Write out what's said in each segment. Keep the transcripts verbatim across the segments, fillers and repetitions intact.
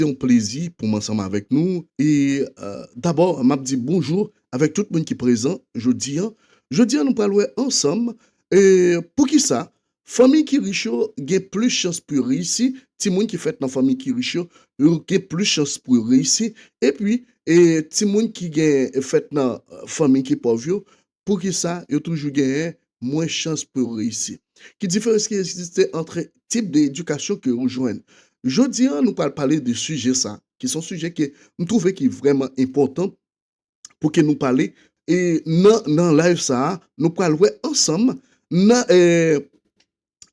Se yon plezi pou m ansanm avèk nou. E, euh, dabò, m ap di bonjou avèk tout moun ki prezan jodi a. Jodi a, nou pral wè ansanm, e, poukisa fanmi ki rich yo gen plis chans pou yo reyisi, timoun ki fèt nan fanmi ki rich yo, yo gen plis chans pou yo reyisi, epi, e, timoun ki gen fèt nan fanmi ki pòv yo, poukisa yo toujou genyen mwen chans pou yo reyisi? Ki diferans ki egziste ant tip de edikasyon ke yo jwenn? Jodi a, nou pral pale de sijè sa, ki se yon sijè ke m twouve ki vrèman enpòtan pou ke nou pale. E nan, nan live sa a, nou pral wè ansanm, nan, e,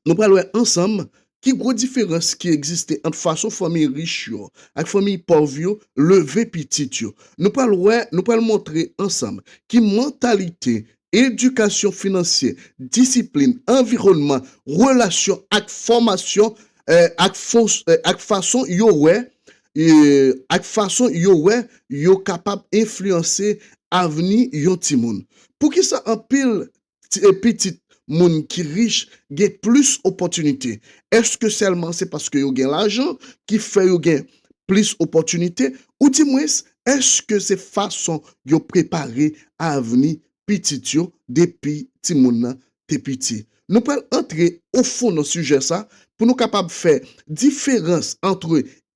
nou pral wè ansanm ki gwo diferans ki egziste ant fason fanmi rich yo ak fanmi pòv yo leve pitit yo. Nou pral wè, nou pral montre ansanm ki mantalite, edikasyon finansyè, disiplin, anviwònman, relasyon ak fòmasyon, eh, ak fos-, eh, ak fason yo wè, eh, ak fason yo wè yo kapab enfliyanse avni yon timoun. Poukisa anpil ti-, eh, pitit moun ki rich gen plis opòtinite? Èske sèlman se paske yo gen lajan ki fè yo gen plis opòtinite? Oudimwens, èske se fason yo prepare avni pitit yo depi timoun nan te piti? Nou pral antre ofon nan sijè sa pou nou kapab fè diferans ant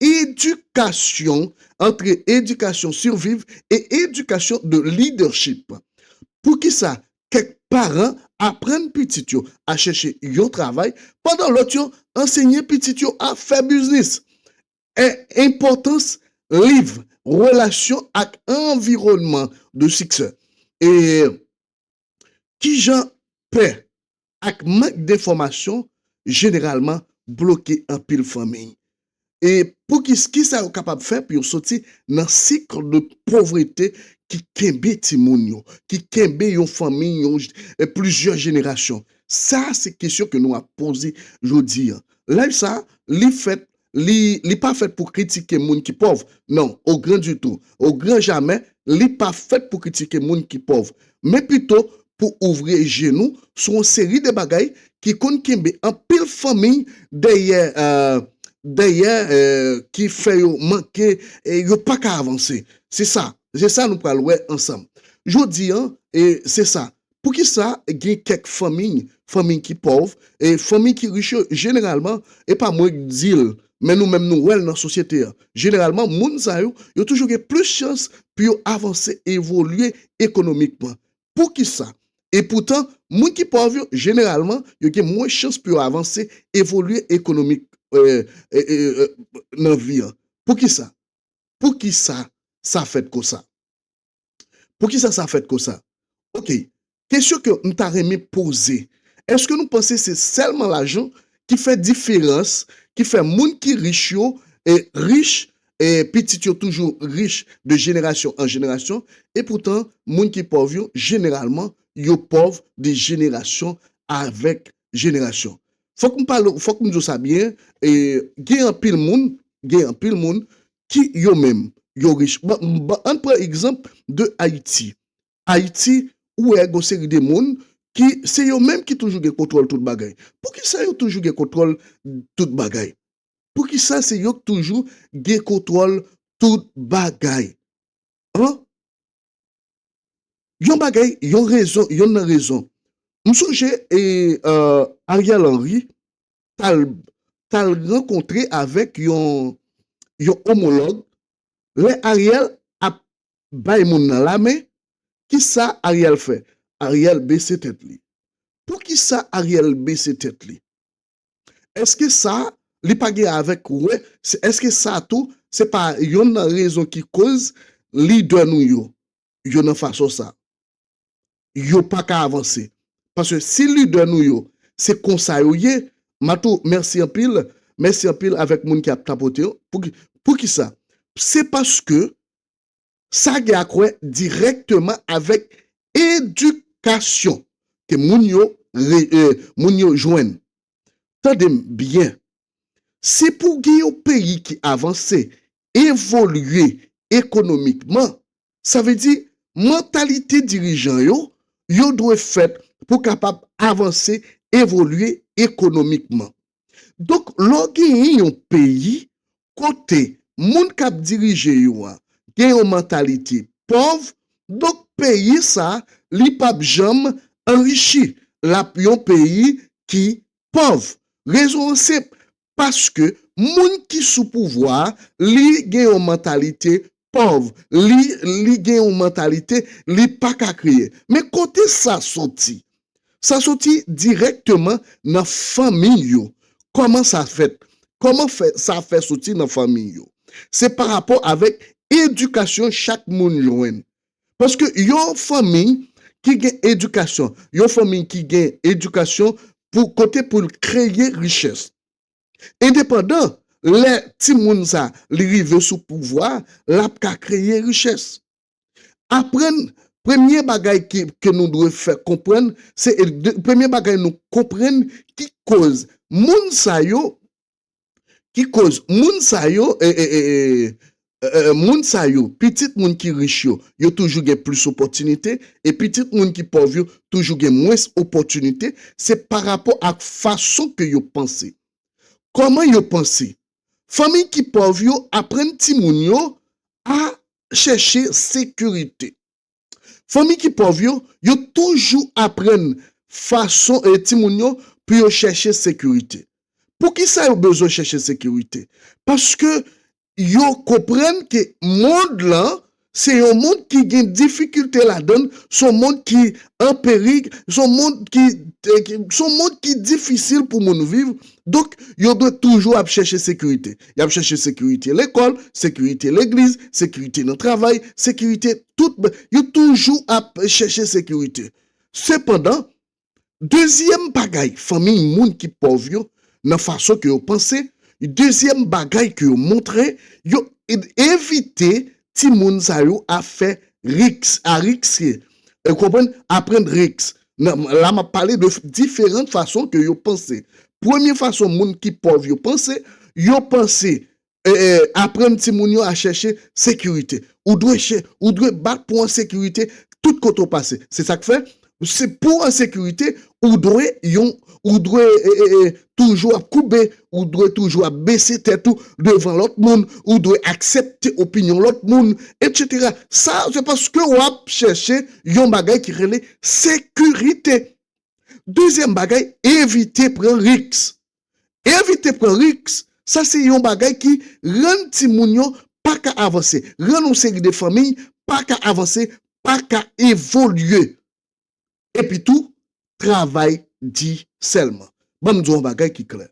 edikasyon, ant edikasyon siviv e edikasyon de lidèchip. Poukisa kèk paran aprann pitit yo a chèche yon travay, pandan lòt yo ansenye pitit yo a fè biznis? E, enpòtans liv, relasyon ak anviwònman de siksè. E kijan pè ak mank de enfòmasyon jeneralman bloke anpil fanmi? E pou ki, kisa yo kapab fè pou yo soti nan sik de povrete ki kenbe timoun yo, ki kenbe yon fanmi, yon j-, e plizyè jenerasyon? Sa se kesyon ke nou ap poze jodi a. Live sa, li fèt, li, li pa fèt pou kritike moun ki pòv. Non, au grand du tout. Au grand jamais, li pa fèt pou kritike moun ki pòv. Men pito pou ouvri je nou sou yon seri de bagay ki konn kenbe anpil fanmi dèyè, eh, dèyè, eh, ki fè yo manke, e yo pa ka avanse. Se sa, se sa nou pral wè ansanm. Jodi a, e se sa. Poukisa gen kèk fanmi, fanmi ki pòv, e fanmi ki rich yo, jeneralman, e pa mwen k di l, men nou menm nou wè l nan sosyete a. Jeneralman, moun sa yo, yo toujou gen plis chans pou yo avanse, evolye ekonomikman. Poukisa? E poutan, moun ki pòv yo, jeneralman, yo gen mwens chans pou yo avanse, evolye ekonomik, eh, eh, eh, eh, nan vi an. Poukisa? Poukisa sa fèt konsa? Poukisa sa fèt konsa? Ok, kesyon ke m ta renmen poze. Èske nou panse se sèlman lajan ki fè diferans, ki fè moun ki rich yo, e rich, e pitit yo toujou rich de jenerasyon an jenerasyon, e poutan moun ki pòv yo, jeneralman, yo pòv de jenerasyon avèk jenerasyon? Fòk m pale, fòk m di w sa byen, e gen anpil moun, gen anpil moun ki yo menm, yo rich. Ban, ban, ann pran egzanp de Ayiti. Ayiti, ou wè gon seri de moun ki se yo menm ki toujou gen kontwòl tout bagay. Poukisa yo toujou gen kontwòl tout bagay? Poukisa se yo k toujou gen kontwòl tout bagay? An? Yon bagay, yon rezon, yonn nan rezon. M sonje, e, eh, Ariel Henry t al, t al rankontre avèk yon, yon omològ. Lè Ariel ap bay moun nan lamen, kisa Ariel fè? Ariel bese tèt li. Poukisa Ariel bese tèt li? Èske sa, li pa gen avèk wè, se, èske sa tou, se pa yonn nan rezon ki koz lidè nou yo, yo nan fason sa? Yo pa ka avanse. Paske si lidè nou yo, se konsa yo ye, Matou, mèsi anpil, mèsi anpil avèk moun ki ap tapote yo. Pou ki, pou ki sa? Se paske sa gen ak wè dirèkteman avèk edikasyon ke moun yo re-, eh, moun yo jwenn. Tande m byen. Si pou gen yon peyi ki avanse, evolye ekonomikman, sa vle di mantalite dirijan yo, yo dwe fèt pou kapab avanse, evolye ekonomikman. Donk, lè w genyen yon peyi kote moun k ap dirije yo a gen yon mantalite pòv, donk peyi sa, li p ap janm anrichi. L ap yon peyi ki pòv. Rezon an senp, paske moun ki sou pouvwa a, li gen yon mantalite pòv, li, li gen yon mantalite, li pa ka kreye. Men kote sa soti? Sa soti dirèkteman nan fanmi yo. Kòman sa fèt? Kòman fè, sa fè soti nan fanmi yo? Se pa rapò avèk edikasyon chak moun jwenn. Paske yon fanmi ki gen edikasyon, yon fanmi ki gen edikasyon pou kote pou l kreye richès. Endepandan, lè timoun sa li rive sou pouvwa, l ap ka kreye richès. Aprann, premye bagay ki, ke nou dwe fè konprann, se, e, de, premye bagay nou konprann ki koz moun sa yo, ki koz moun sa yo, e, e, e, e, e, e, moun sa yo, pitit moun ki rich yo, yo toujou gen plis opòtinite, e pitit moun ki pòv yo toujou gen mwens opòtinite, se pa rapò ak fason ke yo panse. Kòman yo panse? Fanmi ki pòv yo aprann timoun yo a chèche sekirite. Fanmi ki pòv yo, yo toujou aprann fason, e, timoun yo pou yo chèche sekirite. Poukisa yo bezwen chèche sekirite? Paske yo konprann ke mond lan, se yon mond ki gen difikilte ladan l, se yon mond ki an peri, se yon mond ki, e, ki, se yon mond ki difisil pou moun viv. Donk, yo dwe toujou ap chèche sekirite. Y ap chèche sekirite lekòl, sekirite legliz, sekirite nan travay, sekirite tout ba-, yo toujou ap chèche sekirite. Sepandan, dezyèm bagay, fanmi moun ki pòv yo, nan fason ke yo panse, dezyèm bagay ke yo montre, yo e-, evite timoun sa yo a fè riks, a rikse. E konprann? Aprann riks. Nan, la, m ap pale de f-, diferan fason ke yo panse. Premye fason moun ki pòv yo panse, yo panse, e, e, aprann timoun yo a chèche sekirite. Ou dwe chè-, ou dwe bat pou an sekirite tout kote w pase. Se sa k fè, se pou an sekirite, ou dwe yon, ou dwe, e, e, e, toujou ap koube, ou dwe toujou ap bese tèt ou devan lòt moun, ou dwe aksepte opinyon lòt moun, etsetera. Sa, se paske w ap chèche yon bagay ki rele sekirite. Dezyèm bagay, evite pran riks. Evite pran riks, sa se yon bagay ki rann timoun yo pa ka avanse, rann yon seri de fanmi pa ka avanse, pa ka evolye. Epi tou, travay di sèlman. Ban m di w yon bagay ki klè.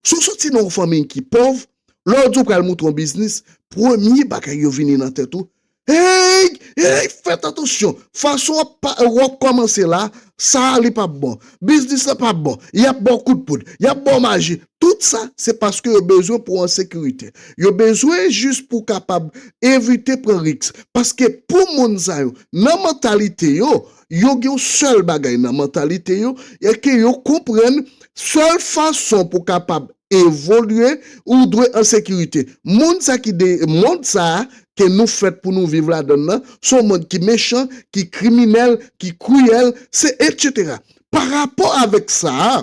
Si w soti nan yon fanmi ki pòv, lè w di w pral monte yon biznis, premye bagay yo vini nan tèt ou, hey, hey, fèt atansyon. Fason w ap pa, w ap kòmanse la, sa a li p ap bon. Biznis la p ap bon. Y ap ba w kout poud. Y ap ba w maji. Tout sa, se paske yo bezwen pou w an sekirite. Yo bezwen jis pou w kapab evite pran riks. Paske pou moun sa yo, nan mantalite yo, yo gen yon sèl bagay nan mantalite yo, e ke yo konprann sèl fason pou w kapab evolye, ou dwe an sekirite. Moun sa ki de, mond sa a, ke nou fèt pou nou viv ladan l nan, se yon mond ki mechan, ki kriminèl, ki kriyèl, se etsetera. Pa rapò avèk sa a,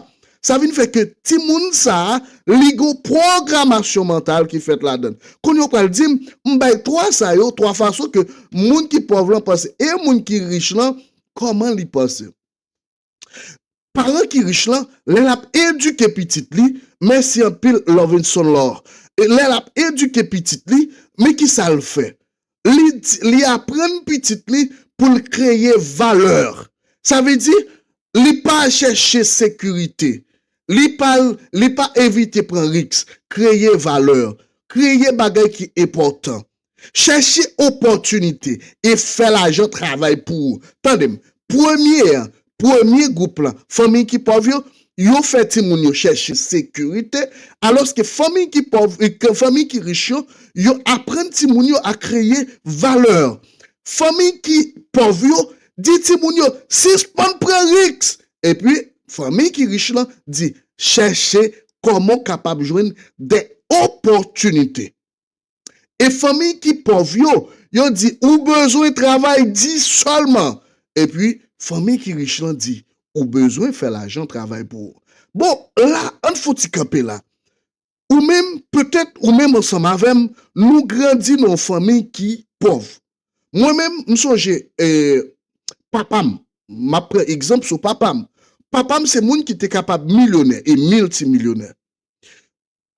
sa vin fè ke timoun sa a, li gen yon pwogramasyon mantal ki fèt ladan l. Kounye a w pral di m, m bay twa sa yo, twa fason ke moun ki pòv lan panse, e moun ki rich lan, kòman li panse? Paran ki rich lan, lè l ap edike pitit li, mèsi anpil, Lovinson Law. E lè l ap edike pitit li, men ki sa l fè? Li di, li aprann pitit li pou l kreye valè. Sa vle di, li pa chèche sekirite. Li pa, li pa evite pran riks. Kreye valè. Kreye bagay ki enpòtan. Chèche opòtinite e fè lajan travay pou ou. Tande m, premye an, premye gwoup lan, fanmi ki pòv yo, yo fè timoun yo chèche sekirite, alòske fanmi ki pòv, e ke fanmi ki rich yo, yo aprann timoun yo a kreye valè. Fanmi ki pòv yo di timoun yo, sispann pran riks. Epi, fanmi ki rich lan di, chèche kòman w kapab jwenn de opòtinite. E fanmi ki pòv yo, yo di, ou bezwen travay di sèlman. Epi, fanmi ki rich lan di, ou bezwen fè lajan travay pou ou. Bon, la, ann fouti kanpe la. Ou menm, petèt ou menm ansanm avè m, nou grandi nan yon fanmi ki pòv. Mwen menm, m sonje, eh, papa m, m ap pran egzanp sou papa m. Papa m se moun ki te kapab milyonè e miltimilyonè.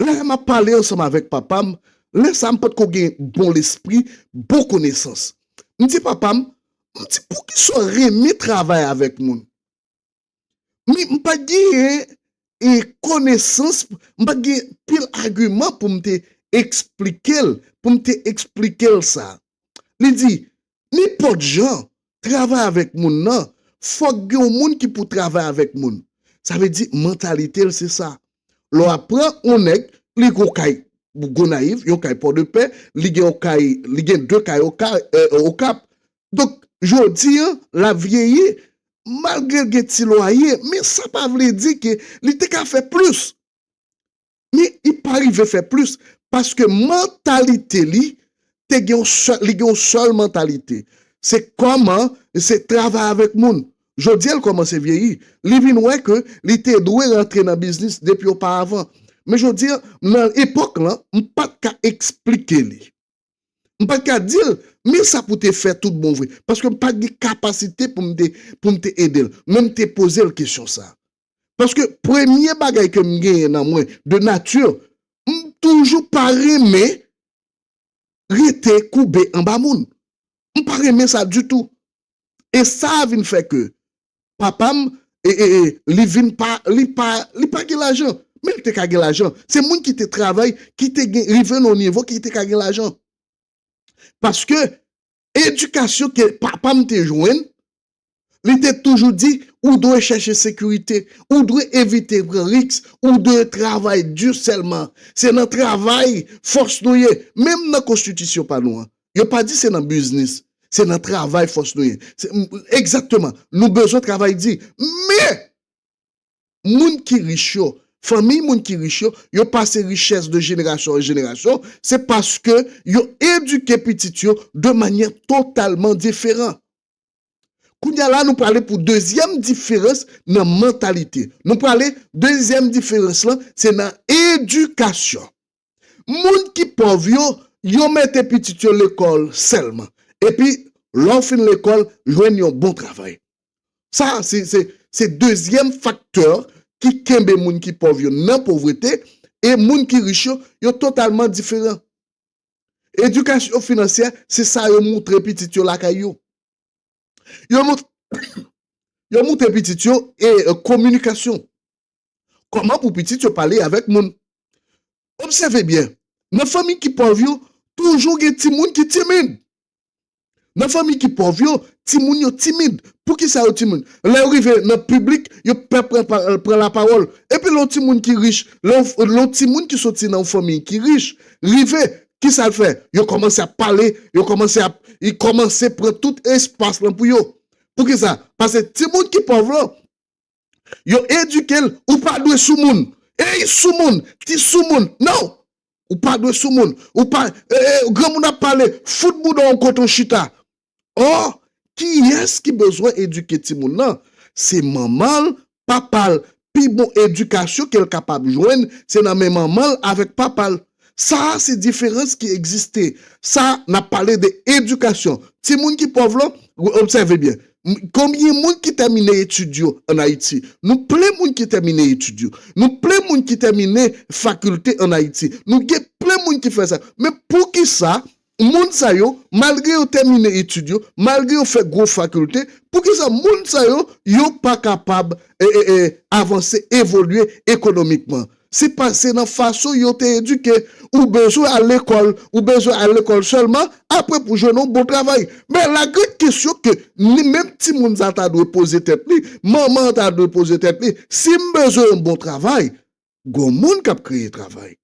Lè m ap pale ansanm avèk papa m, lè sa a m potko gen bon lespri, bon konesans. M di papa m, m di, "Poukisa w renmen travay avèk moun?" Men m pa t genyen, e, konesans, m pa t gen pil agiman pou m te eksplike l, pou m te eksplike l sa. Li di, "Nenpòt jan, travay avèk moun nan, fòk gen yon moun ki pou travay avèk moun." Sa vle di, mantalite l se sa. Lè w ap pran yon nèg, li gen yon kay Gonayiv, yon kay Pòdepè, li gen yon kay, li gen de kay Oka-, eh, Okap. Donk, jodi an, l ap vyeyi, malgre l gen ti lwaye, men sa pa vle di ke li te ka fè plis. Men li pa rive fè plis, paske mantalite li te gen yon sèl, li gen yon sèl mantalite. Se kòman, se travay avèk moun. Jodi an, l kòmanse vyeyi. Li vin wè ke li te dwe rantre nan biznis depi oparavan. Men jodi an, nan epòk lan, m pa t ka eksplike li. M pa t ka di l, men sa pou te fè tout bon vre. Paske m pa t gen kapasite pou m te, pou m te ede l. Men m te poze l kesyon sa. Paske premye bagay ke m genyen nan mwen, de nati, m toujou pa renmen rete koube anba moun. M pa renmen sa ditou. E sa a vin fè ke papa m, e, e, e, li vin pa, li pa, li pa gen lajan. Men li te ka gen lajan. Se moun ki te travay, ki te gen, rive nan yon nivo ki te ka gen lajan. Paske edikasyon ke papa m te jwenn, li te toujou di, ou dwe chèche sekirite, ou dwe evite pran risk, ou dwe travay di sèlman. Se nan travay fòs nou ye. Menm nan konstitisyon pa nou an, yo pa di se nan biznis. Se nan travay fòs nou ye. Se, m, egzakteman. Nou bezwen travay di. Men, moun ki rich yo, fanmi moun ki rich yo, yo pase richès de jenerasyon an jenerasyon, se paske yo edike pitit yo de manyè totalman diferan. Kounye a la, nou prale pou dezyèm diferans nan mantalite. Nou prale, dezyèm diferans lan, se nan edikasyon. Moun ki pòv yo, yo mete pitit yo lekòl sèlman. Epi, lè w fin lekòl, jwenn yon bon travay. Sa, se, se, se dezyèm faktè ki kenbe moun ki pòv yo nan povrete, e moun ki rich yo, yo totalman diferan. Edikasyon finansyè, se sa yo moutre pitit yo lakay yo. Yo moutre, yo moutre pitit yo e, e, kominikasyon. Kòman pou pitit yo pale avèk moun? Obsève byen. Nan fanmi ki pòv yo, toujou gen timoun ki timid. Nan fanmi ki pòv yo, timoun yo timid. Poukisa yo timid? Lè yo rive nan piblik, yo pè pran pa-, pran lapawòl. Epi lè yon timoun ki rich, lè yon, lè yon timoun ki soti nan yon fanmi ki rich, rive, kisa l fè? Yo kòmanse ap pale, yo kòmanse ap, li kòmanse pran tout espas lan pou yo. Poukisa? Paske timoun ki pòv lan, yo edike l, ou pa dwe sou moun. Ey, sou moun, ti sou moun. Non! Ou pa dwe sou moun. Ou pa, e, e, granmoun ap pale, fout bouda w kote w chita. Ò, kiyès ki bezwen edike timoun nan? Se manman l, papa l. Pi bon edikasyon ke l kapab jwenn, se nan men manman l avèk papa l. Sa a se diferans ki egziste. Sa, n ap pale de edikasyon. Timoun ki pòv lan, obsève byen. M-, konbyen moun ki tèmine etid yo ann Ayiti? Nou plen moun ki tèmine etid yo. Nou plen moun ki tèmine fakilte ann Ayiti. Nou gen plen moun ki fè sa. Men poukisa moun sa yo, malgre yo tèmine etid yo, malgre yo fè gwo fakilte, poukisa moun sa yo, yo pa kapab, e, e, e, avanse, evolye ekonomikman? Se paske nan fason yo te edike, ou bezwen al lekòl, ou bezwen al lekòl sèlman, apre pou jwenn yon bon travay. Men la grande question ke ni menm timoun sa ta dwe poze tèt li, manman an ta dwe poze tèt li, si m bezwen yon bon travay, gon moun k ap kreye travay.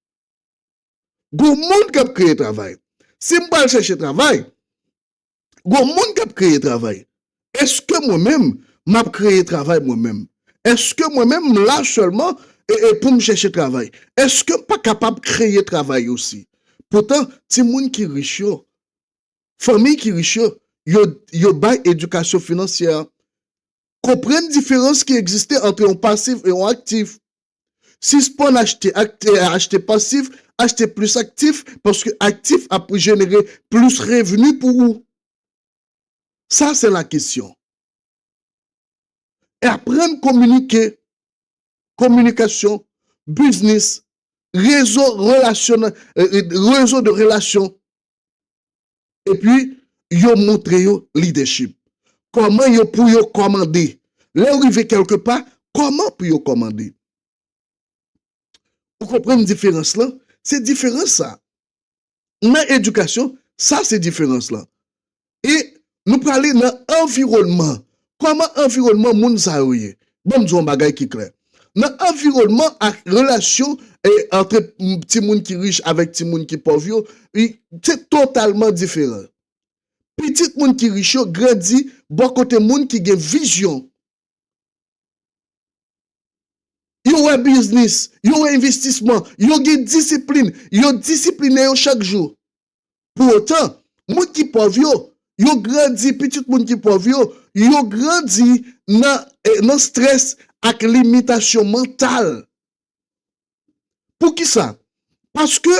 Gon moun k ap kreye travay. Si m pral chèche travay, gon moun k ap kreye travay. Èske mwen menm, m ap kreye travay mwen menm? Èske mwen menm, m la sèlman e, e pou m chèche travay? Èske m pa kapab kreye travay osi? Poutan, timoun ki rich yo, fanmi ki rich yo, yo, yo bay edikasyon finansyè. Konprann diferans ki egziste ant yon pasif e yon aktif. Sispann achte, achte pasif, achte plis aktif, paske aktif ap jenere plis revni pou ou. Sa se la kesyon. E aprann kominike, kominikasyon, biznis, rezo relasyon, rezo de relasyon. Epi, yo montre yo lidèchip. Kòman yo pou yo kòmande. Lè yo rive kèlke pa, kòman pou yo kòmande. Ou konprann diferans lan? Se diferans sa. Nan edikasyon, sa se diferans lan. E nou prale nan anviwònman. Kòman anviwònman moun sa yo ye? Ban m di w yon bagay ki klè. Nan anviwònman ak relasyon e, antre timoun ki rich avèk timoun ki pòv yo, se totalman diferan. Pitit moun ki rich yo grandi bò kote moun ki gen vizyon. Yo wè biznis, yo wè envestisman, yo gen disiplin, yo disipline yo chak jou. Pou otan, moun ki pòv yo, yo grandi, pitit moun ki pòv yo, yo grandi nan, eh, nan strès ak limitasyon mantal. Poukisa? Paske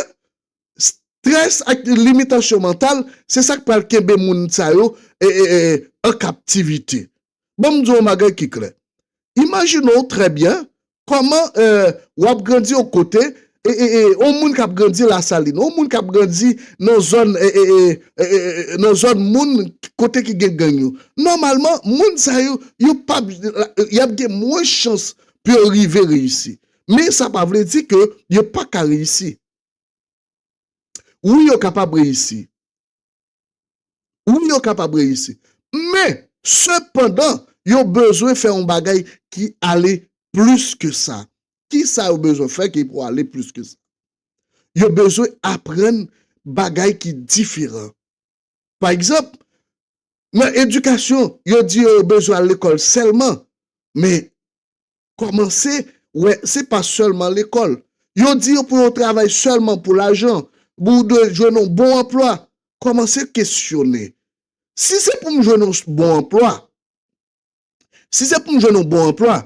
strès ak limitasyon mantal, se sa k pral kenbe moun sa yo, eh, eh, eh, an kaptivite. Ban m di w yon bagay ki klè. Imajine w trè byen kòman, eh, w ap grandi yon kote, e, e, e, yon moun k ap grandi Lasalin, yon moun k ap grandi nan zòn, e, e, e, e, e, e, nan zòn moun kote ki gen gang yo. Nòmalman, moun sa yo, yo p ap, y ap gen mwens chans pou yo rive reyisi. Men sa pa vle di ke yo pa ka reyisi. Wi, yo kapab reyisi. Wi, yo kapab reyisi. Men, sepandan, yo bezwen fè yon bagay ki ale plis ke sa. Kisa yo bezwen fè ki pou ale plis ke sa? Yo bezwen aprann bagay ki diferan. Pa egzanp, nan edikasyon, yo di yo bezwen al lekòl sèlman. Men, kòmanse wè se pa sèlman lekòl. Yo di yo pou yo travay sèlman pou lajan, pou w dwe jwenn yon bon anplwa. Kòmanse kesyone. Si se pou m jwenn yon bon anplwa, si se pou m jwenn yon bon anplwa,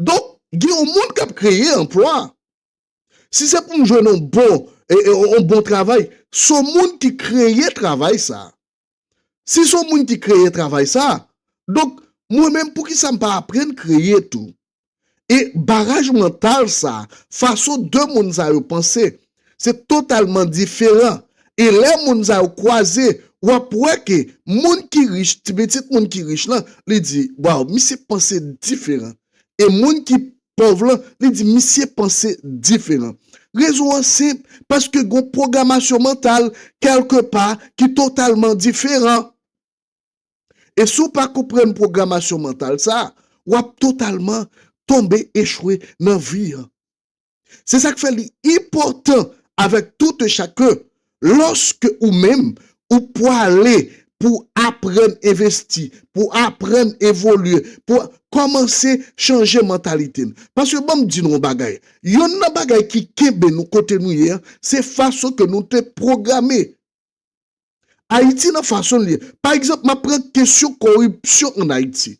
donk, gen yon moun k ap kreye anplwa. Si se pou m jwenn yon bon, e, e, yon bon travay, se yon moun ki kreye travay sa. Si se yon moun ki kreye travay sa, donk, mwen menm, poukisa m pa aprann kreye tou? E baraj mantal sa, fason de moun sa yo panse, se totalman diferan. E lè moun sa yo kwaze, w ap wè ke moun ki rich, ti pitit moun ki rich lan, li di, waw, misye panse diferan. E moun ki pòv lan, li di, misye panse diferan. Rezon an senp, paske gon pwogramasyon mantal kèlke pa ki totalman diferan. E si w pa konprann pwogramasyon mantal sa, w ap totalman tonbe echwe nan vi an. Se sa k fè li enpòtan avèk tout chakun, lòske ou menm, ou pwale pou aprann envesti, pou aprann evolye, pou kòmanse chanje mantalite n. Paske ban m di nou yon bagay, yonn nan bagay ki kenbe nou kote nou ye an, se fason ke nou te pwograme. Ayiti nan fason l ye. Pa egzanp, m ap pran kesyon koripsyon ann Ayiti.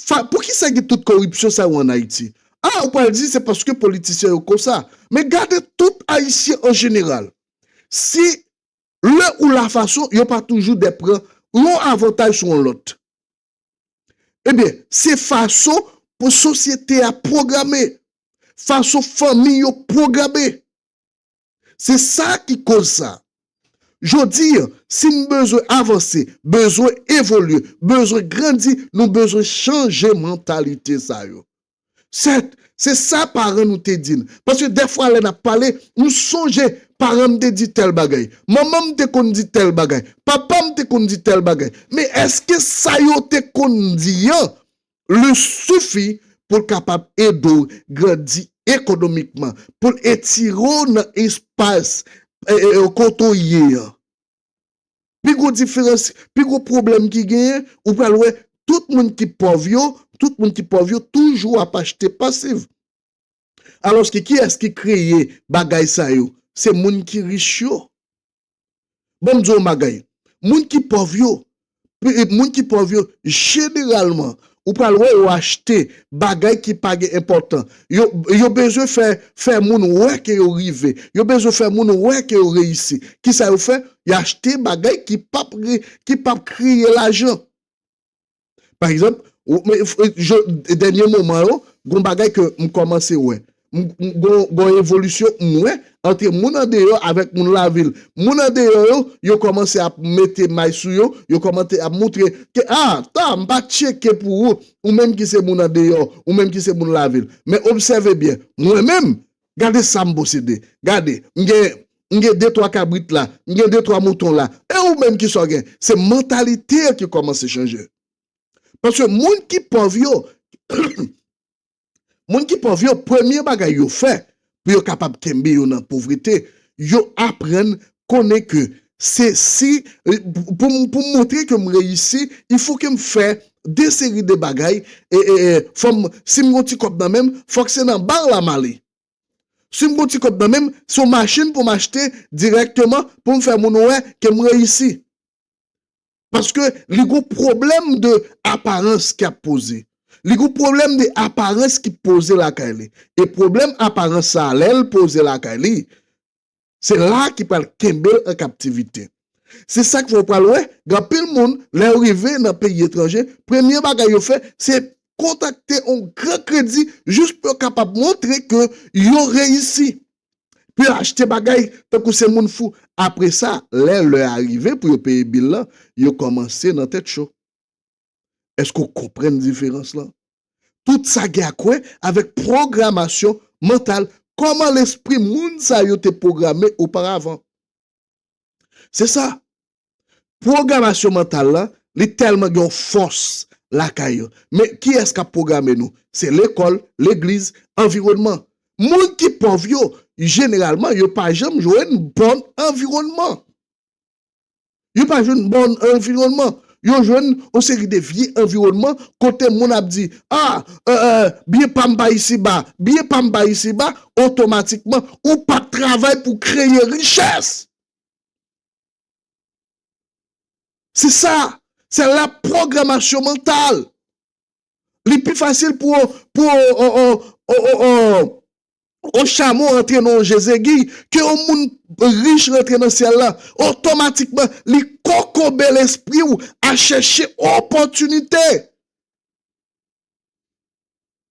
Fa, poukisa gen tout koripsyon sa yo ann Ayiti? A, ou pral di se paske politisyen yo konsa. Men gade tout Ayisyen an jeneral. Si lè ou la fason, yo pa toujou dè pran yon avantaj sou yon lòt. Ebyen, se fason pou sosyete a pwograme, fason fanmi yo pwograme. Se sa ki koz sa. Jodi a, si n bezwen avanse, bezwen evolye, bezwen grandi, nou bezwen chanje mantalite sa yo. Sèt, se sa paran nou te di n. Paske dèfwa lè n ap pale, m sonje paran m te di tèl bagay. Manman m te konn di tèl bagay. Papa m te konn di tèl bagay. Men èske sa yo te konn di an, li sifi pou l kapab ede w grandi ekonomikman, pou l etire w nan espas, e, e, e, kote w ye an? Pi gwo diferans, pi gwo pwoblèm ki genyen, ou pral wè tout moun ki pòv yo, tout moun ki pòv yo toujou ap achte pasif. Alòske kiyès ki kreye bagay sa yo? Se moun ki rich yo. Ban m di w yon bagay. Moun ki pòv yo, pi, moun ki pòv yo, jeneralman, ou pral wè yo achte bagay ki pa gen enpòtan. Yo, yo bezwen fè, fè moun wè ke yo rive. Yo bezwen fè moun wè ke yo reyisi. Kisa yo fè? Yo achte bagay ki p ap re-, ki p ap kreye lajan. Pa egzanp, ou, men, f-, je, dènye moman yo, gon bagay ke m kòmanse wè. M, m, gon, gon evolisyon m wè ant moun andeyò avèk moun lavil. Moun andeyò yo, yo kòmanse ap mete may sou yo, yo kòmanse ap montre ke, ah, ta, m pa tcheke pou ou, ou menm ki se moun andeyò, ou menm ki se moun lavil. Men obsève byen, mwen menm, gade sa m posede. Gade, m gen, m gen de twa kabrit la, m gen de twa mouton la. E ou menm ki sa w gen? Se mantalite an ki kòmanse chanje. Paske moun ki pòv yo, moun ki pòv yo, premye bagay yo fè pou yo kapab kenbe yo nan povrete, yo aprann konnen ke se si, pou m, pou m montre ke m reyisi, il faut ke m fè de seri de bagay, e, e, e, fò m, si m gon ti kòb nan men m, fòk se nan bar la m ale. Si m gon ti kòb nan men m, se yon machin pou m achte dirèkteman pou m fè moun wè ke m reyisi. Paske li gon pwoblèm de aparans k ap poze. Li gon pwoblèm de aparans ki poze lakay li. E pwoblèm aparans sa a, lè l poze lakay li, se la ki pral kenbe l an kaptivite. Se sa k fè w pral wè, gen anpil moun, lè yo rive nan peyi etranje, premye bagay yo fè, se kontakte yon gran kredi jis pou yo kapab montre ke yo reyisi. Pou yo achte bagay tankou se moun fou. Apre sa, lè lè a rive pou yo peye bil lan, yo kòmanse nan tèt cho. Èske w konprann diferans lan? Tout sa gen ak wè avèk pwogramasyon mantal. Kòman lespri moun sa yo te pwograme oparavan? Se sa. Pwogramasyon mantal la, li tèlman gen yon fòs lakay yo. Men kiyès k ap pwograme nou? Se lekòl, legliz, anviwònman. Moun ki pòv yo, jeneralman, yo pa janm jwenn bon anviwònman. Yo pa jwenn bon anviwònman. Yo jwenn yon seri de vye anviwònman kote moun ap di, ah, euh, euh, byen pa m pa isiba, byen pa m pa isiba, otomatikman, ou pa t travay pou kreye richès. Se sa, se la pwogramasyon mantal. Li pi fasil pou, pou, o, o, o, o, o, o chamo rantre nan yon je zegwi ke yon moun rich rantre nan syèl la. Otomatikman, li kokobe lespri w a chèche opòtinite.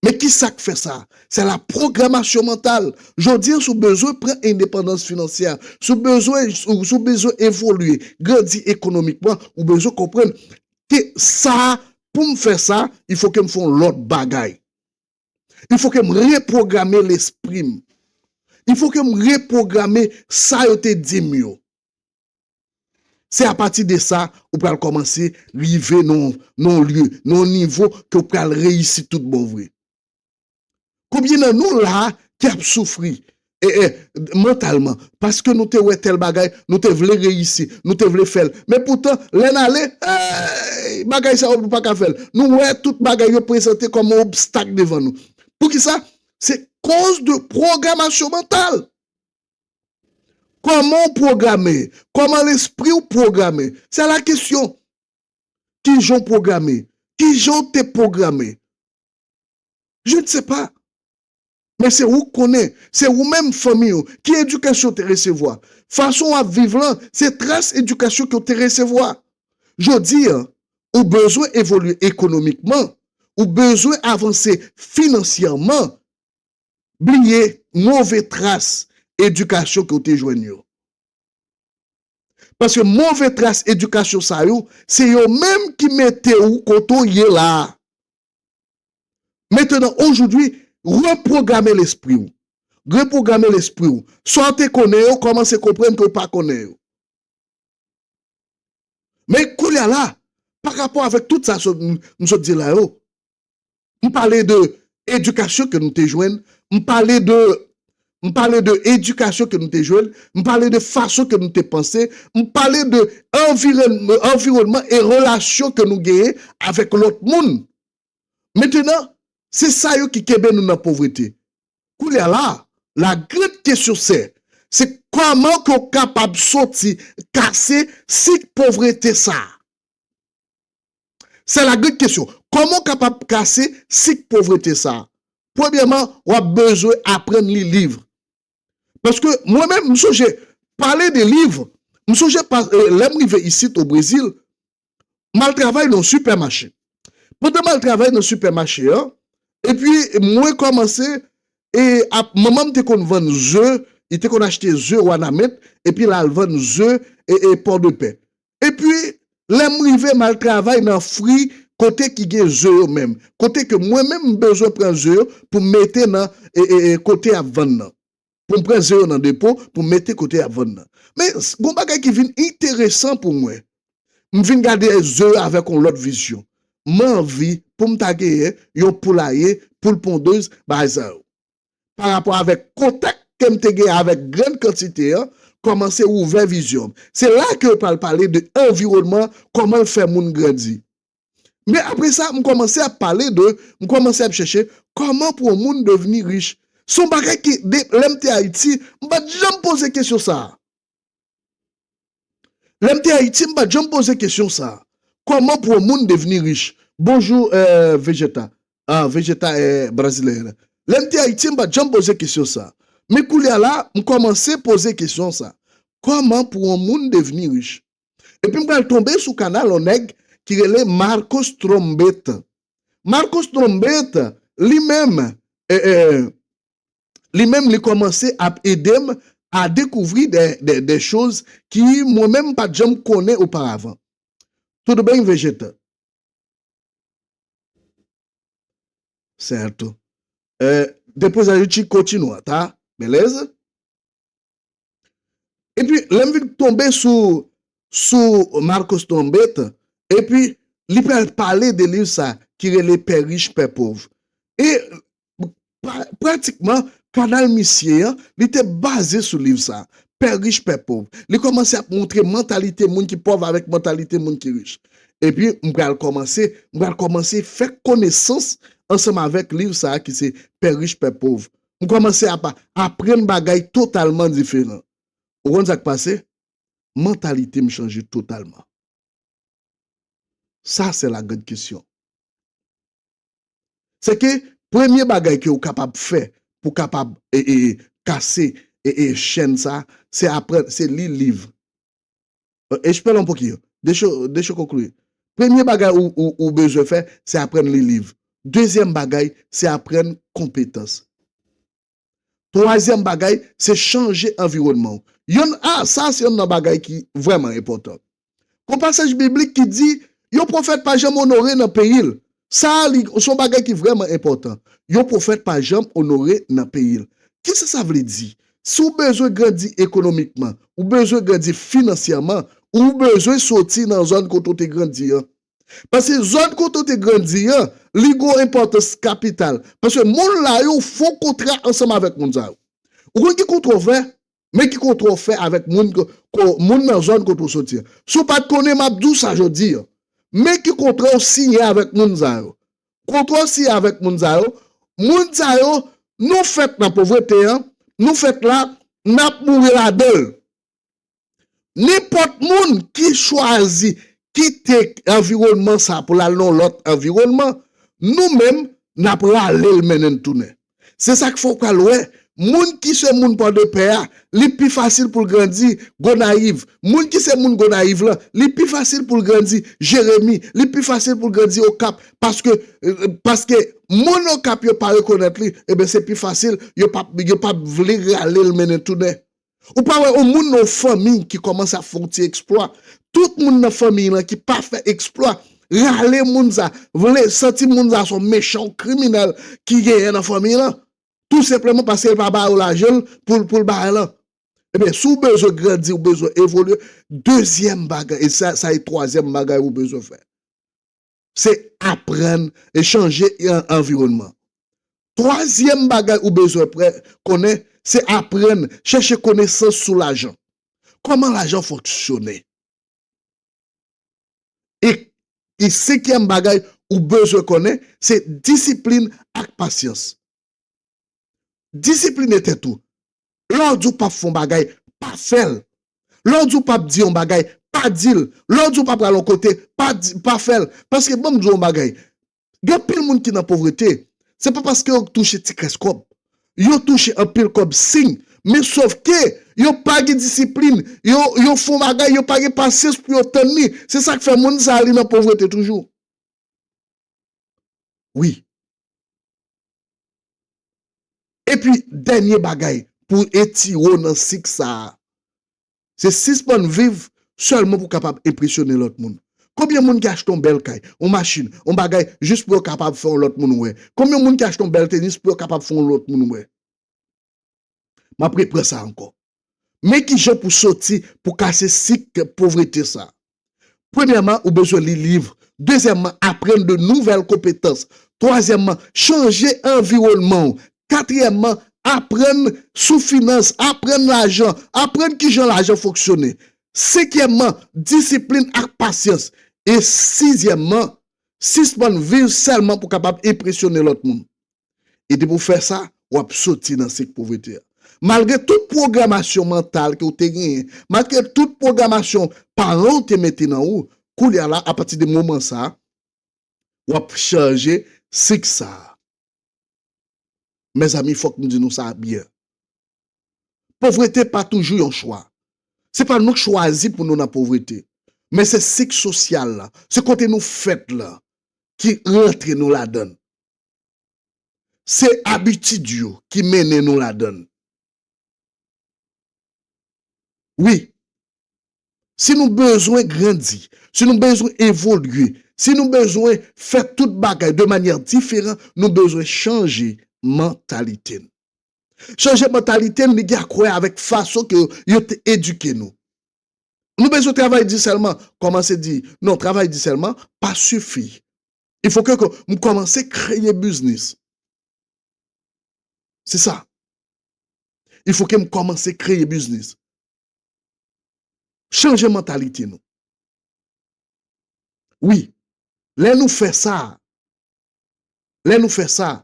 Men ki sa k fè sa? Se la pwogramasyon mantal. Jodi a, si w bezwen pran endepandans finansyè, si w bezwen, si w, si w bezwen evolye, grandi ekonomikman, ou bezwen konprann ke sa, pou m fè sa, il faut que m fè yon lòt bagay. Il faut que m repwograme lespri m. Il faut que m repwograme sa yo te di m yo. Se apati de sa, ou pral kòmanse rive nan, nan yon lye, nan yon nivo ke w pral reyisi tout bon vre. Konbyen nan nou la ki ap soufri, e, e, mantalman, paske nou te wè tèl bagay, nou te vle reyisi, nou te vle fè l. Men poutan, lè n ale, ey, bagay sa yo nou pa ka fè l. Nou wè tout bagay yo prezante kòm yon obstak devan nou. Poukisa? Se koz de pwogramasyon mantal. Kòman w pwograme? Kòman lespri w pwograme? Se la kesyon. Kijan w pwograme? Kijan w te pwograme? Je ne sais pas. Men se ou k konnen, se ou menm fanmi w, ki edikasyon w te resevwa. Fason w ap viv lan, se tras edikasyon ke w te resevwa. Jodi a, ou bezwen evolye ekonomikman, ou bezwen avanse finansyèman, bliye move tras edikasyon ke w te jwenn yo. Paske move tras edikasyon sa yo, se yo menm ki mete w kote w ye la a. Maintenant, aujourd'hui, repwograme lespri w. Repwograme lespri w. Sa w te konnen yo, kòmanse konprann ke w pa konnen yo. Men kounye a la, pa rapò avèk tout sa sot, m, m sot di la yo, m pale de edikasyon ke nou te jwenn, m pale de, m pale de edikasyon ke nou te jwenn, m pale de fason ke nou te panse, m pale de anviwòn-, anviwònman e relasyon ke nou genyen avèk lòt moun. Maintenant, se sa yo ki kenbe nou nan povrete. Kounye a la, la grande question c'est, se kòman ke w kapab soti, kase sik povrete sa a? Se la grande kesyon. Kòman w kapab kase sik povrete sa a? Premyèman, w ap bezwen aprann li liv. Paske mwen menm, m sonje pale de liv, m sonje pa, eh, lè m rive isit o Brezil, m al travay nan sipèmache. Pandan m al travay nan sipèmache an, epi mwen kòmanse, e ap, manman m te konn vann ze, li te konn achte ze Wanament, epi l al vann ze e, e Pòdepè. Epi, lè m rive, m al travay nan fri kote ki gen ze yo menm. Kote ke mwen menm m bezwen pran ze yo pou m mete nan e, e, e, kote y ap vann nan. Pou m pran ze yo nan depo, pou m mete kote y ap vann nan. Men, s- gon bagay ki vin enteresan pou mwen. M vin gade ze yo avèk yon lòt vizyon. M anvi pou m ta genyen yon poulaye, poul pondez, bagay sa yo. Pa rapò avèk kontak ke m te gen avèk grann kantite an, kòmanse ouvè vizyon m. Se la ke yo pral pale de anviwònman, kòman l fè moun grandi. Men apre sa, m kòmanse ap pale de, m kòmanse ap chèche kòman pou yon moun devni rich. Se yon bagay ki, de, lè m te Ayiti, m pa t janm poze kesyon sa a. Lè m te Ayiti, m pa t janm poze kesyon sa a. Kòman pou yon moun devni rich? Bonjou, eh, Vegeta. Ah, Vegeta, eh, brezilyen. Lè m te Ayiti, m pa t janm poze kesyon sa a. Men koulye a la, m kòmanse poze kesyon sa a. Kòman pou yon moun devni rich? Epi m pral tonbe sou kanal yon nèg ki rele Marcos Trombetta. Marcos Trombetta, li menm, eh, eh, li menm, li kòmanse ap ede m a dekouvri de, de, de choz ki mwen menm m pa t janm konnen oparavan. Tudo bem, Vegeta? Certo. Eh, depois a gente continua, tá? Beleza? Epi, lè m vin tonbe sou, sou Marcos Trombetta, epi li pral pale de liv sa ki rele Pè rich, pè pòv. E pra- pratikman, kanal misye an, li te baze sou liv sa, Pè rich, pè pòv. Li kòmanse ap montre mantalite moun ki pòv avèk mantalite moun ki rich. Epi, m pral kòmanse, m pral kòmanse fè konesans ansanm avèk liv sa ki se Pè rich, pè pòv. M kòmanse ap aprann bagay totalman diferan. Ou konn sa k pase? Mantalite m chanje totalman. Sa se la grande kesyon. Se ke premye bagay ke ou kapab fè pou kapab e, e, kase e, e, chèn sa, se aprann, se li liv. Eh, espera um pouquinho. Deixa eu, deixa eu concluir. Premye bagay ou, ou, ou bezwen fè, se aprann li liv. Dezyèm bagay, se aprann konpetans. Twazyèm bagay, se chanje anviwònman w. Yonn, a, sa se yonn nan bagay ki vrèman enpòtan. Gon pasaj biblik ki di, yon pwofèt pa janm onore nan peyi l. Sa a, li, se yon bagay ki vrèman enpòtan. Yon pwofèt pa janm onore nan peyi l. Kisa sa vle di? Si w bezwen grandi ekonomikman, ou bezwen grandi finansyèman, ou bezwen soti nan zòn kote w te grandi an. Paske zòn kote w te grandi an, li gon enpòtans kapital. Paske moun la yo fè yon kontra ansanm avèk moun sa yo. Ou konn ki kontra w fè? Men ki kontra w fè avèk moun, ko- ko- moun nan zòn kote w soti an. Si w pa t konnen, m ap di w sa jodi an. Men ki kontra w siyen avèk moun sa yo. Kontra w siyen avèk moun sa yo. Moun sa yo, nou fèt nan povrete an, nou fèt la, n ap mouri ladan l. Nenpòt moun ki chwazi kite anviwònman sa pou l al nan yon lòt anviwònman, nou menm, n ap rale l mennen n tounen. Se sa k fè w pral wè, moun ki se moun Pòdepè a, li pi fasil pou l grandi Gonayiv. Moun ki se moun Gonayiv lan, li pi fasil pou l grandi Jeremi, li pi fasil pou l grandi Okap, paske, eh, paske moun Okap yo pa rekonèt li, ebyen se pi fasil, yo p ap, yo p ap vle rale l mennen tounen. Ou pa wè yon moun nan yon fanmi ki kòmanse ap fè yon ti eksplwa. Tout moun nan fanmi lan ki pa fè eksplwa, rale moun sa, vle santi moun sa se yon mechan, yon kriminèl ki genyen nan fanmi lan. Tou senpleman paske l pa ba yo lajan l pou, pou l bay lan. Ebyen, si w bezwen grandi, w bezwen evolye, dezyèm bagay, e sa, sa e twazyèm bagay ou bezwen fè. Se aprann e chanje an- anviwònman. Twazyèm bagay ou bezwen pre- konnen, se aprann, chèche konesans sou lajan. Kòman lajan fonksyone? E, e senkyèm bagay ou bezwen konnen, se disiplin ak pasyans. Disipline tèt ou. Lè w di w p ap fè yon bagay, pa fè l. Lè w di w p ap di yon bagay, pa di l. Lè w di w pa pral yon kote, pa di, pa fè l. Paske ban m di w yon bagay. Gen anpil moun ki nan povrete, se pa paske yo touche ti kras kòb. Yo touche anpil kòb siy, men sòf ke yo pa gen disiplin, yo, yo fè yon bagay, yo pa gen pasyans pou yo tann li. Se sa k fè moun sa a li nan povrete toujou. Wi. Epi, dènye bagay pou etire w nan sik sa a, se sispann viv sèlman pou w kapab enpresyone lòt moun. Konbyen moun ki achte yon bèl kay, yon machin, yon bagay, jis pou yo kapab fè yon lòt moun wè? Konbyen moun ki achte yon bèl tenis pou yo kapab fè yon lòt moun wè? M ap repran sa ankò. Men ki jan pou soti, pou kase sik povrete sa. Premyèman, ou bezwen li liv. Dezyèmman, aprann de nouvèl konpetans. Twazyèmman, chanje anviwònman w. Katriyèmman, aprann sou finans, aprann lajan, aprann ki jan lajan fonksyone. Senkyèmman, disiplin ak pasyans. E sizyèmman, sispann viv sèlman pou kapab enpresyone lòt moun. E depi w fè sa, w ap soti nan sik povrete a. Malgre tout pwogramasyon mantal ke w te genyen, malgre tout pwogramasyon paran w te mete nan ou, koulye a la, apati de moman sa a, w ap chanje sik sa a. Mezanmi, fòk m di nou sa byen. Povrete pa toujou yon chwa. Se pa nou k chwazi pou nou nan povrete. Men se sik sosyal la, se kote nou fèt la, ki rantre nou ladan l. Se abitid yo ki mennen nou ladan l. Wi. Si nou bezwen grandi, si nou bezwen evolye, si nou bezwen fè tout bagay de manyè diferan, nou bezwen chanje mantalite n. Chanje mantalite n, li gen a kwè avèk fason ke yo te edike nou. Nou bezwen travay di sèlman, kòmanse di, non, travay di sèlman pa sifi. Il faut que, que m kòmanse kreye biznis. Se sa. Il faut que m kòmanse kreye biznis. Chanje mantalite nou. Wi, lè nou fè sa, lè nou fè sa,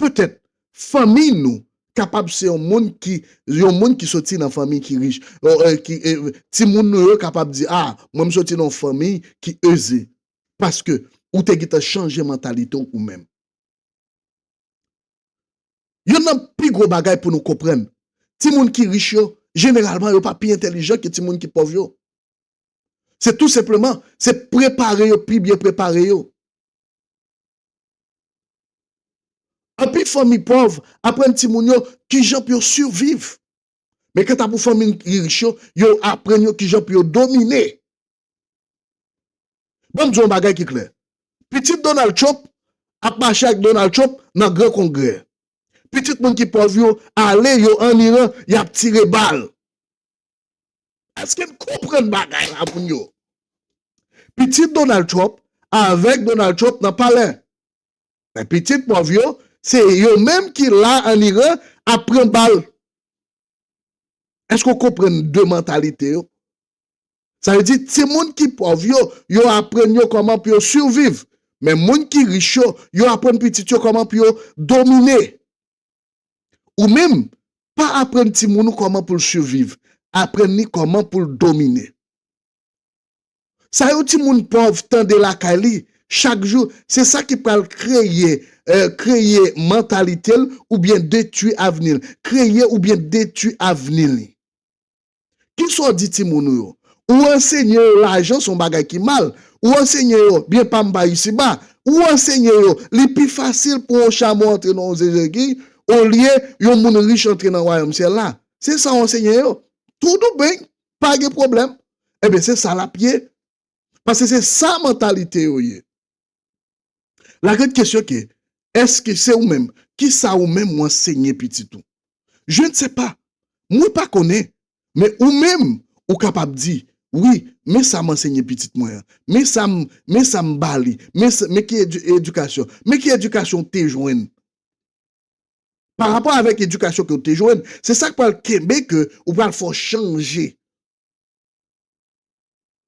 petèt fanmi nou kapab se yon moun ki, yon moun ki soti nan fanmi ki rich, euh, euh, ki, euh, timoun nou yo kapab di, ah, mwen m soti nan yon fanmi ki eze. Paske ou te gentan chanje mantalite w ou menm. Youn nan pi gwo bagay pou nou konprann, timoun ki rich yo, jeneralman, yo pa pi entèlijan ke timoun ki pòv yo. Se tou senpleman, se prepare yo, pi byen prepare yo. Anpil fanmi pòv aprann timoun yo kijan pou yo siviv. Men kanta pou fanmi ki rich yo, yo aprann yo kijan pou yo domine. Ban m di w yon bagay ki klè. Pitit Donald Trump ap mache ak Donald Trump nan gran kongrè. Pitit moun ki pòv yo ale, yo ann Iran, y ap tire bal. Èske n konprann bagay la, moun yo? Pitit Donald Trump avèk Donald Trump nan palè. Men pitit pòv yo, se yo menm ki la ann Iran ap pran bal. Èske w konprann de mantalite yo? Sa vle di, timoun ki pòv yo, yo aprann yo kòman pou yo siviv. Men moun ki rich yo, yo aprann pitit yo kòman pou yo domine. Ou menm, pa aprann timoun ou kòman pou l siviv. Aprann li kòman pou l domine. Sa yon timoun pòv tande lakay li chak jou, se sa ki pral kreye, eh, kreye mantalite l oubyen detwi avni l. Kreye oubyen detwi avni li. Kisa w di timoun ou yo? Ou ansenye yo lajan se yon bagay ki mal. Ou ansenye yo byen pa m pa isiba. Ou ansenye yo li pi fasil pou yon chamo antre nan yon zezegiy olye yon moun rich antre nan wayòm syèl la. Se sa w ansenye yo. Tout ou byen, pa gen pwoblèm. Ebyen, se sa l ap ye. Paske se sa mantalite yo ye. La grande question ke, èske se ou menm? Kisa ou menm ou ansenye pitit ou? Je ne sais pas. Mwen pa konnen. Men ou menm, ou kapab di, wi, men sa m ansenye pitit mwen an. Men sa m, men sa m ba li. Men sa, men ki edi-, edikasyon. Men ki edikasyon w te jwenn. Pa rapò avèk edikasyon ke w te jwenn, se sa k pral kenbe ke ou pral fè w chanje.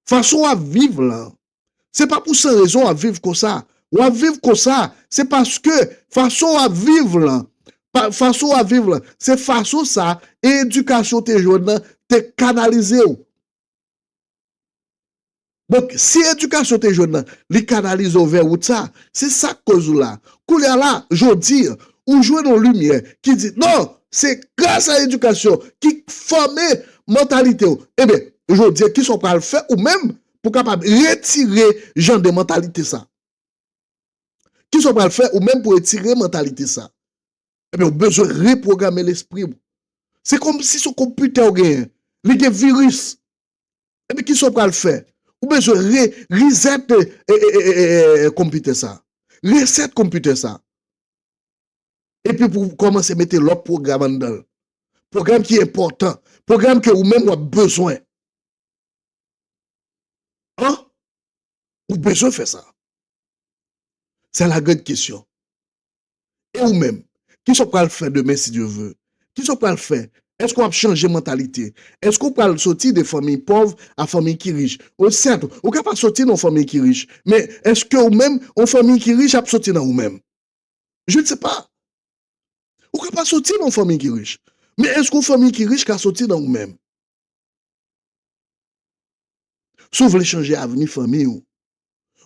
Fason w ap viv lan, se pa pou san rezon w ap viv konsa. W ap viv konsa, se paske fason w ap viv lan, pa, fason w ap viv lan, se fason sa edikasyon w te jwenn nan te kanalize w. Donk, si edikasyon te jwenn nan, li kanalize w vè wout sa, se sa k koz ou la. Koulye a la, jodi, ou jwenn yon limyè ki di, non, se gras a edikasyon ki fòme mantalite w. Ebyen, jodi, kisa w pral fè ou menm pou kapab retire jan de mantalite sa? Kisa w pral fè ou menm pou retire mantalite sa? Ebyen, ou bezwen repwograme lespri w. Se kòmsi se yon konpitè w genyen. Li gen viris. Ebyen, kisa w pral fè? Ou bezwen re, reset, e, e, e, e, e, e, konpitè sa. Reset konpitè sa. Epi pou w kòmanse mete lòt pwogram anndan l. Pwogram ki enpòtan. Pwogram ke ou menm w ap bezwen. An? Ou bezwen fè sa. C'est la grande question. E ou menm? Kisa w pral fè demen si Dye vle? Kisa w pral fè? Èske w ap chanje mantalite? Èske w pral soti de fanmi pòv a fanmi ki rich? O sèt, ou ka pa soti nan yon fanmi ki rich. Men èske ou menm, yon fanmi ki rich ap soti nan ou menm? Je ne sais pas. Ou ka pa soti nan yon fanmi ki rich. Men èske yon fanmi ki rich ka soti nan ou menm? Si w vle chanje avni fanmi w,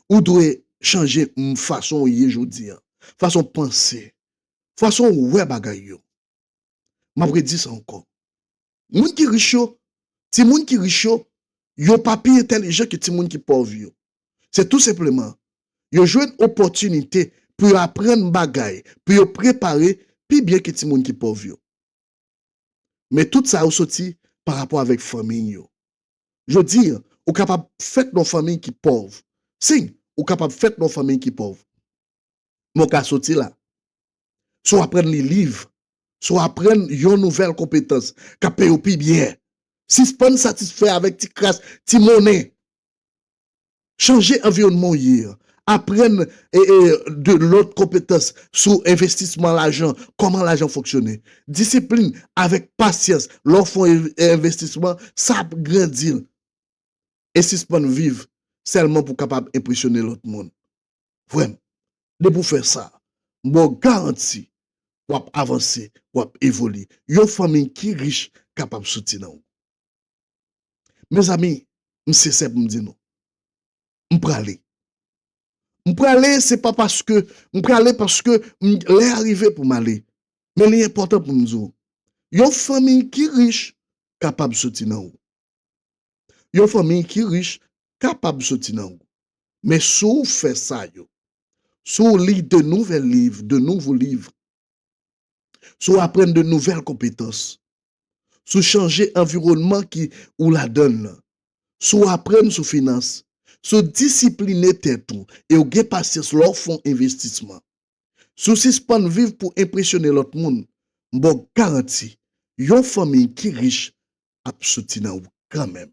ou dwe chanje m, fason w ye jodi a, fason w panse, fason w wè bagay yo. M ap redi sa ankò. Moun ki rich yo, timoun ki rich yo, yo pa pi entèlijan ke timoun ki pòv yo. Se tou senpleman, yo jwenn opòtinite pou yo aprann bagay, pou yo prepare pi byen ke timoun ki pòv yo. Men tout sa yo soti pa rapò avèk fanmi yo. Jodi a, ou kapab fèt nan yon fanmi ki pòv. Si, ou kapab fèt nan yon fanmi ki pòv. Men w ka soti la. Si w aprann li liv, si w aprann yon nouvèl konpetans k ap peye w pi byen, sispann satisfè avèk ti kras, ti monnen. Chanje anviwònman w ye a. Aprann, e, e, de lòt konpetans sou envestisman lajan, kòman lajan fonksyone. Disiplin avèk pasyans, lè w fè yon env-, envestisman, sa ap grandi l. E sispann viv sèlman pou w kapab enpresyone lòt moun. Vrèman, depi w fè sa, m ba w garanti, w ap avanse, w ap evolye. Yon fanmi ki rich kapab soti nan ou. Mezanmi, m sensè pou m di nou, m prale. M prale, se pa paske, m prale paske m, lè a rive pou m ale. Men li enpòtan pou m di w, yon fanmi ki rich kapab soti nan ou. Yon fanmi ki rich kapab soti nan ou. Men si w fè sa yo, si w li de nouvèl liv, de nouvo liv, si w aprann de nouvèl konpetans, si w chanje anviwònman ki ou ladan l nan, si w aprann sou finans, si w disipline tèt ou e w gen pasyans lè w fè yon envestisman, si w sispann viv pou enpresyone lòt moun, m ba w garanti, yon fanmi ki rich ap soti nan ou kanmenm.